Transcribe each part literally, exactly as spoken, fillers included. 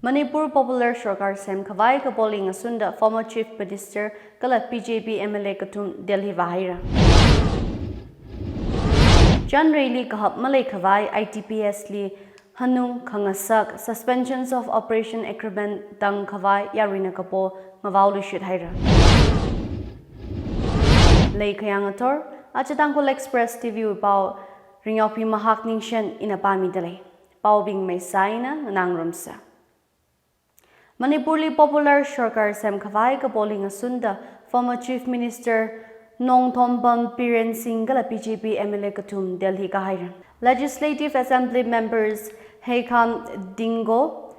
Manipur Popular Sorkar semkhavai kapoli ngasunda former Chief Minister kala B J P M L A kathum Delhi vāhaira. Chanreili kahap maleikhavai I T P S li hanung khangasak Suspensions of Operation Agreement tangkhavai yaruina kapo ngavaoluishit haira. Leikhayang athor, aja Tangkhul Express T V wui pao, Ringyaophi Mahak Ningshen ina pāmidalei. Paobing maisā eina nganāngarumsa. Manipurli Popular Sorkar semkhavai kapoli ngasunda former Chief Minister Nongthombam Biren Singh kala B J P M L A kathum Delhi kāhaira. Legislative Assembly members Heikham Dingo,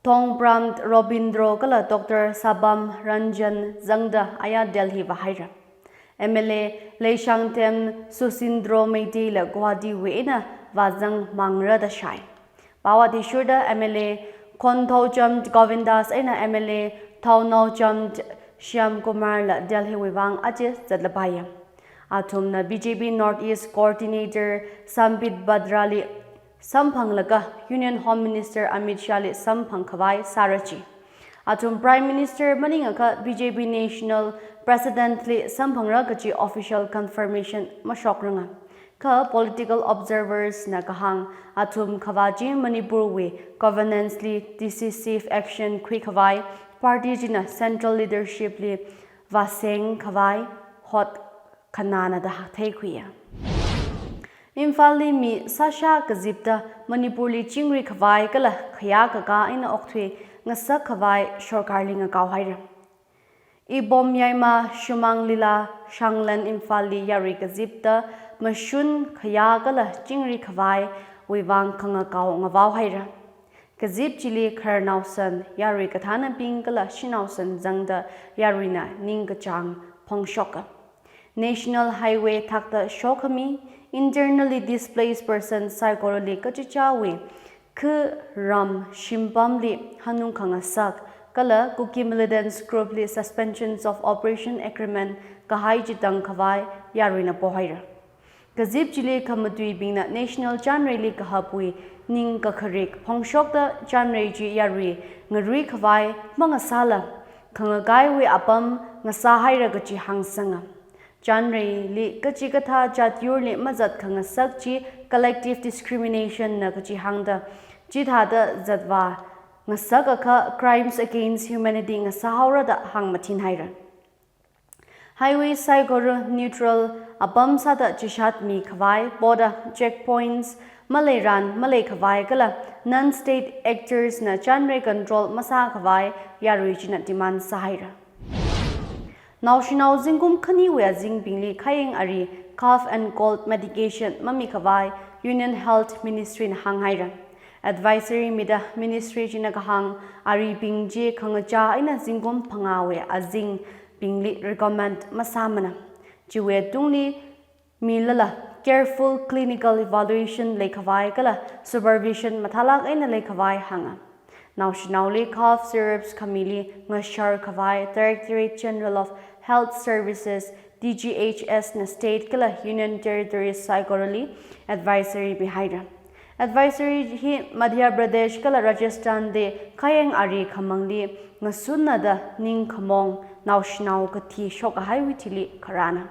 Thongpram Robindro kala Doctor Sabam Ranjan zangda aya Delhi vāhaira. M L A Leishangthem Susindro Meiteila Guwahati wui eina vāzangmangra da shāi. Pao athishurda M L A Khonthoucham Govindas eina M L A Thounaocham Shyamkumarla Delhi wui vang aja zatlapaiya. Athumna B J P North East Coordinator Sambit Patrali samphanglaga Union Home Minister Amit Shahli samphangkhavai sāra chi. Athum Prime Minister maningakha B J P National President li samphangra kachi official confirmation mashokrang. Kha political observers na kahāng athum khavā chi Manipur wui governance li decisive action khuikhavai, party china central leadership li vāsengkhavai hot khanāna da theikhuiya. Imphalli mi sāshā kazipta Manipurli chingri khavai kala khayā kakā eina okthui ngasak khavai sorkarli ngakaohaira. Ibom Yaima Shumang Lila Shanglen Imphalli yarui kazipta mashun khayā kala chingri khavai wui vang khangakao ngavaohaira. Kazip chili khararnaosan, yarui kathānabing kala shanaosan zangda yaruina ningkachāng phongshoka. National Highway thakta shokhami, internally displaced person saikorali kachichāwui khu ram shimpamli hanung khangasak kala Kuki militants group li Suspensions of Operation Agreement kahai chi tangkhavai yaruina pohaira. Kazip chili khamatuibingna National Chanreili kahapwui ningkakharik phongshokta chanrei chi yarui ngarui khavai mangasāla khangakaiwui apam ngasāhaira kachi hāngsanga. Chanreili kachikathā chatyurli mazat khangasak chi collective discrimination na kachi hāngda, chithāda zatvā ngasakakha crimes against humanity ngasāhaora da hāngmathinhaira. Highway saikora neutral apam sāda chishatmi khavai, border checkpoints maleiran maleikhavai kala non-state actors na chanrei control masākhavai yarui china demand sāhaira. Naoshinao zingkum khaniwui azingbingli khayang ari cough and cold medication mamikhavai Union Health Ministry na hānghaira. Advisory mida Ministry china kahāng aribing chi khangachā eina zingkum phangāwui azing bingli recommend masāmana. Chiwui tungli milala careful clinical evaluation leikhavai kala supervision mathālāk eina leikhavai hānga. Naoshinaoli cough syrups khamili ngasharkhavai Directorate General of Health Services, D G H S na state kala Union Territories saikorali advisory mihaira. Advisory hi Madhya Pradesh kala Rajasthan li khayang ari khamangli ngasunna da ningkhamong naoshinao kathi shokkahaiwui thili kharāna.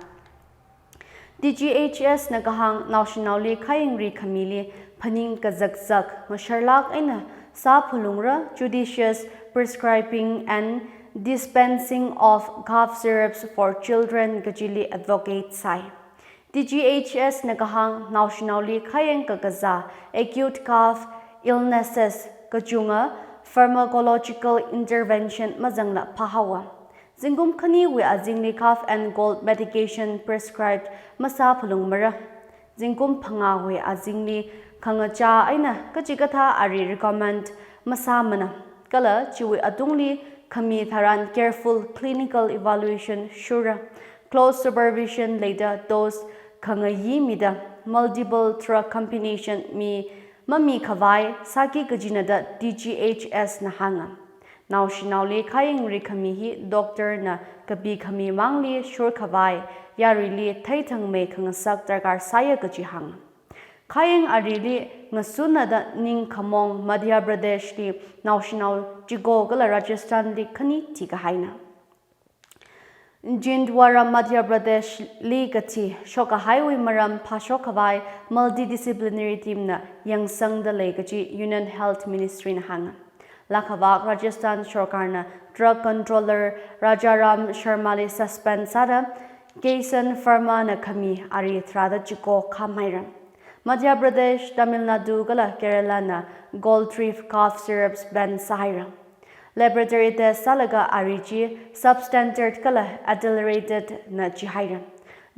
D G H S na kahāng naoshinaoli khayang ri khamili phaning kazakzak masharlāk eina sāphalungra judicious prescribing and dispensing of cough syrups for children kachili advocate sāi. D G H S na kahāng naoshinaoli khayang kakazā acute cough illnesses kachunga pharmacological intervention mazangla phāhaowa. Zingkum khaniwui azingli cough and cold medication prescribed masāphalungmara. Zingkum phangāwui azingli khangachā eina kachikathā ari recommend masāmana. Kala chiwui atungli khami tharan careful clinical evaluation shura. Close supervision leida dose khangayi mida multiple drug combination mi mamikhavai sāki kajina da D G H S na hānga. Naoshinaoli khayang ri khami hi doctor na kapi khami mangli shurkhavai yaruili theithangmei khangasak darkar sāya kachi hānga. Khayang arili ngasuna da ningkhamong Madhya Pradesh li naoshinao chiko kala Rajasthan li khani thikahaina. Chhindwara Madhya Pradesh li kathi shokkahaiwui maram phashok khavai multidisciplinary team na yangsangda lei kaji Union Health Ministry na hānga. Lakhavak Rajasthan sorkarna drug controller Rajaram Sharma li suspend sāda Keisan Pharma na khami ari tharāda chiko khāmhaira. Madhya Pradesh, Tamil Nadu kala Kerala na Gold Reef cough syrups ban sāhaira. Laboratory test sālaga ari chi substandard kala adulterated na chihaira.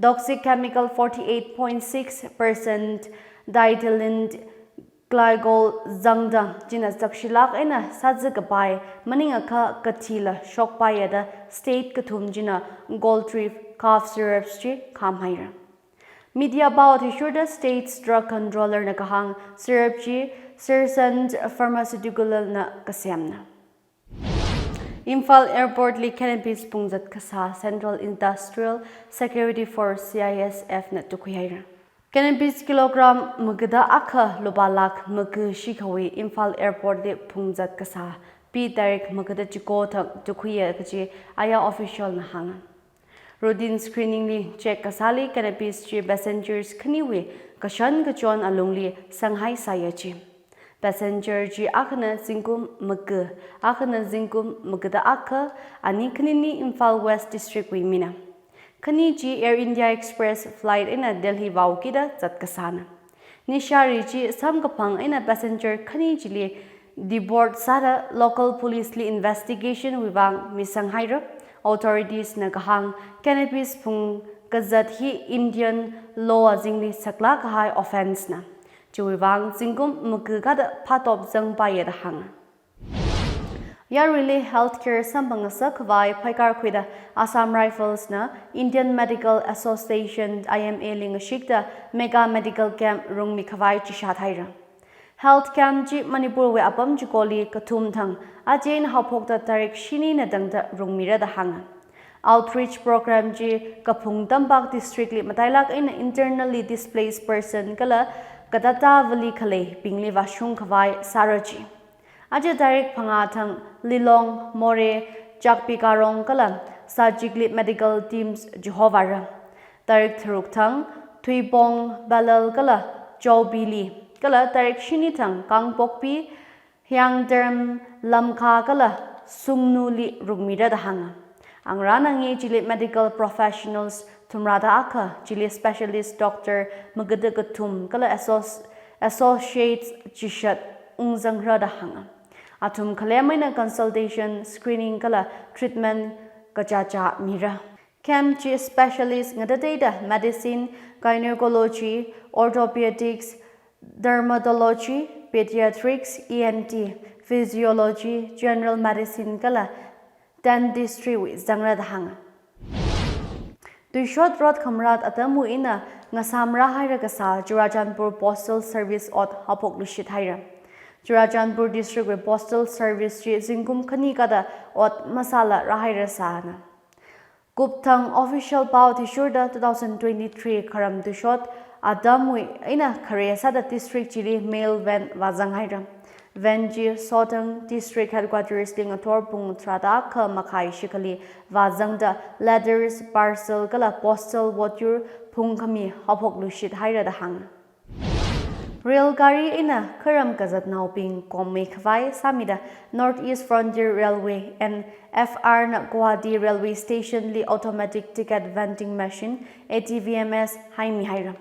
Toxic chemical forty-eight point six percent diethylene glycol zangda china sakshilāk eina sāzakapai maningakha kathila shokpaiya da state kathum china Gold Reef cough syrups chi khāmhaira. Media pao athishurda state's drug controller na kahāng syrup chi Sersant Pharmaceutical na kasemna. Imphal Airport li cannabis phungzat kasā Central Industrial Security Force, C I S F na tukhuihaira. Cannabis kilogram magada akha lupā lakh maga shikhawui Imphal Airport li phungzat kasā pi tarik magada chiko thang tukhuiya kaji aya official na hānga. Routine screening li check kasāli cannabis chi passengers khaniwui kashan kachon alungli sanghaisāya chi. Passenger chi akhana zingkum maga, akhana zingkum magada akha, ani khanini Imphal West District wui mina. Khani chi Air India Express flight eina Delhi vāukida zat kasāna. Nishari chi samkaphang eina passenger khani chili deboard sāda local police li investigation wui vang misanghaira. Authorities na kahāng cannabis phungkazat hi Indian law azingli saklāk kahai offence na. Chiwui vang zingkum maga kada phatop zangpaiya da hānga. Yaruili healthcare samphangasak khavai phaikar khuida Assam Rifles na Indian Medical Association, I M A li ngashikda mega medical camp rungmi khavai chishat haira. Health camp chi Manipur wui apam chikoli kathum thang, aja eina haophokta tarik shini na tangda rungmira da hānga. Outreach program chi Kaphung Tampak District li matailāk eina internally displaced person kala katatā vali khaleibingli vāshung khavai sāra chi. Aja tarik phangā thang Lilong, Moreh, Chakpikarong kala Sajikli medical teams chihovāra. Tarik tharuk thang Tuibong, Balel kala Chowpili, kala tarik shini thang Kangpokpi, Hyangderm, Lamka kala Sungnuli rungmira da hānga. Angarān angei chili medical professionals thumrāda akha, chili specialist doctor magada kathum kala associ-, associates chishat ungzangra da hānga. Athum khalem eina consultation, screening kala treatment kachacha mira. Camp chi specialist ngatateida medicine, gynecology, orthopedics, dermatology, pediatrics, E N T, physiology, general medicine kala dentistry wui zangra da hānga. Tuishot rot khamrat atamwui eina ngasāmrāhaira kasā Churachandpur Postal Service ot haophok luishit haira. Churachandpur District wui Postal Service chi zingkum khani kada ot masāla rāhaira sāna. Kupthang official pao athishurda two thousand twenty-three kharam tuishot atamwui eina khare sāda district chili mail van vāzang haira. Van chi Sothang District Headquarters li ngathor pung tharāda akha makhai shikhali vāzangda letters, parcel kala postal vote yur phungkhami haophok luishit haira da hānga. Rail gari eina kharam kazatnaobing kommei khavai sāmida North East Frontier Railway, N F R na Guwahati Railway Station li automatic ticket vending machine, A T V M S, haimi haira.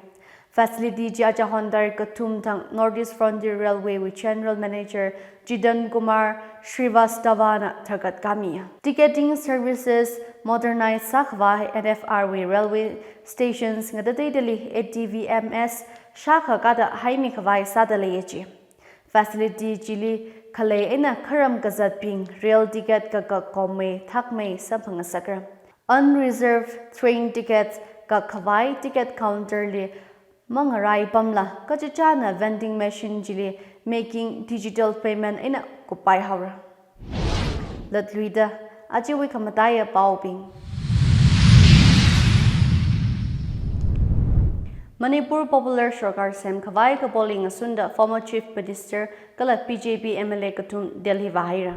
Facility chi aja hon tarik kathum thang North East Frontier Railway wui General Manager Jitan Kumar Srivastava na tharkat kamiya. Ticketing services modernize sākhavai N F R wui railway stations ngatateidali A T V M S shākha kada haimi khavai sāda leiya chi. Facility chili khalei eina kharam kazatbing rail ticket kakak kommei thakmei samphangasakra. Unreserved train tickets kakkhavai ticket counter li mangarai pamla kachichāna vending machine chili making digital payment eina kuppai haora. Latluida ajawui khamataiya paobing. Manipur Popular Sarkar semkhavai kapoli ngasunda former Chief Minister kala B J P M L A kathum Delhi vāhaira.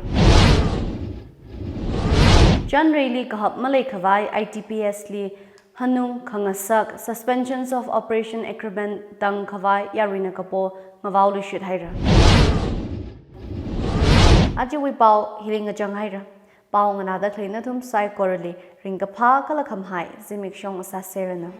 Chandreili kahap maleikhavai I T P S li hanung khangasak Suspensions of Operation Agreement tangkhavai yaruina kapo ngavaoluishit haira. Ajawui pao hili ngachang haira. Pao nganāda khalei nathum saikorali ringkaphā kala khamahai zimiksho ngasāseranu.